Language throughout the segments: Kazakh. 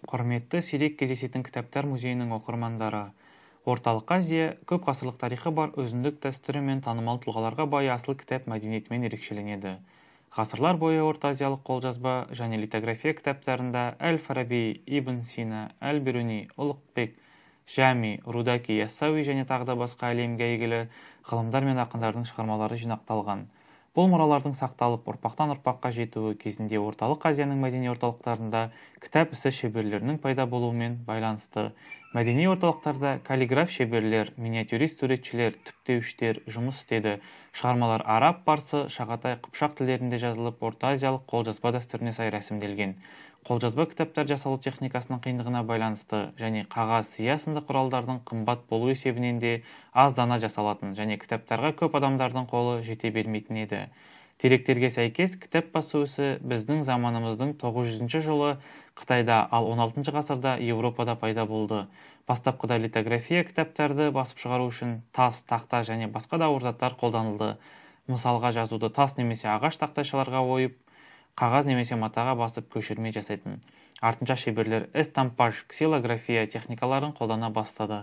Құрметті сирек кездесетін кітаптар музейінің оқырмандары! Орталық Азия көп ғасырлық тарихы бар өзіндік дәстүрі мен танымал тұлғаларға бай асыл кітап мәдениетімен ерекшеленеді. Ғасырлар бойы ортаазиялық қолжазба және литография кітаптарында Әл-Фараби, Ибн Сина, Әл-Бируни, Ұлықбек, Жәми, Рудаки, Яссауи және тағы да басқа әлемге әйгілі ғылымдар мен ақындардың шығармалары жинақталған. Бұл мұралардың сақталып, ұрпақтан ұрпаққа жетуі кезінде Орталық Азияның мәдени орталықтарында кітап ісі шеберлерінің пайда болуымен байланысты. Мәдени орталықтарда каллиграф шеберлер, миниатюрист суретшілер, түптеуіштер жұмыс істеді. Шығармалар араб, парсы, шағатай, қыпшақ тілдерінде жазылып, Орта Азиялық қолжазба дәстүріне сай рәсімделген. Қолжазба кітаптар жасалу техникасының қиындығына байланысты және қағаз, сия сынды құралдардың қымбат болу есебінен де аз дана жасалатын және кітаптарға көп адамдардың қолы жете бермейтін еді. Деректерге сәйкес, кітап басу ісі біздің заманымыздың 900 жылы Қытайда, ал 16 ғасырда Еуропада пайда болды. Бастапқыда литография кітаптарды басып шығару үшін тас, тақта және басқа да ауыр заттар қолданылды. Мысалға, жазуды тас немесе ағаш тақтайшаларға ойып, қағаз немесе матаға басып көшірме жасайтын. Артынша шеберлер эстампаж, ксилография техникаларын қолдана бастады.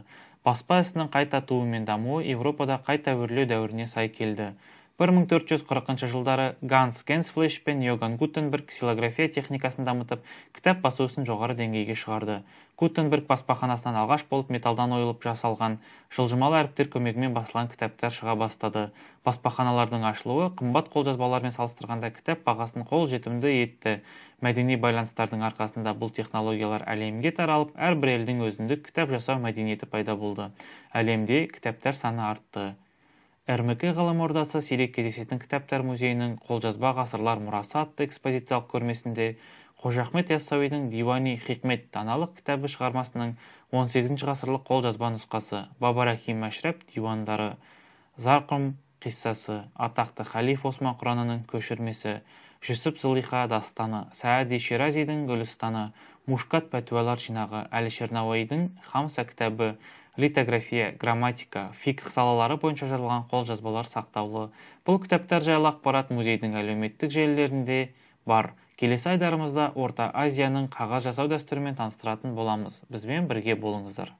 Баспа ісінің қайта тууы мен дамуы Еуропада қайта өрлеу дәуіріне сай келді. 1440 жылдары Ганс Генсфлейш пен Йоганн Гутенберг ксилография техникасын дамытып, кітап басу ісін жоғары деңгейге шығарды. Гутенберг баспаханасынан алғаш болып металдан ойылып жасалған жылжымалы әріптер көмегімен басылған кітаптар шыға бастады. Баспаханалардың ашылуы қымбат қолжазбалармен салыстырғанда кітап бағасын қол жетімді етті. Мәдени байланыстардың арқасында бұл технологиялар әлемге таралып, әрбір елдің өзіндік кітап жасау мәдениеті пайда болды. Әлемде кітаптар саны артты. РМК ғылым ордасы сирек кездесетін кітаптар музейінің қолжазба ғасырлар мұрасы атты экспозициялық көрмесінде Қожа Ахмет Яссауидің Диуани Хикмет даналық кітабы шығармасының 18 ғасырлық қолжазба нұсқасы, Баба Рахим Мәшрәп диуандары, Зарқұм қиссасы, атақты Халиф Осман Құранының көшірмесі, Жүсіп Зылиха дастаны, Саади Ширазидің Гүлістаны, Мушкат пәтуалар жинағы, Әлішер Науаидің Хамса кітабы, литография, грамматика, фикх салалары бойынша жазылған қолжазбалар сақтаулы. Бұл кітаптар жайлы ақпарат музейдің әлеуметтік желілерінде бар. Келесі айдарымызда Орта Азияның қағаз жасау дәстүрімен таныстыратын боламыз. Бізбен бірге болыңыздар.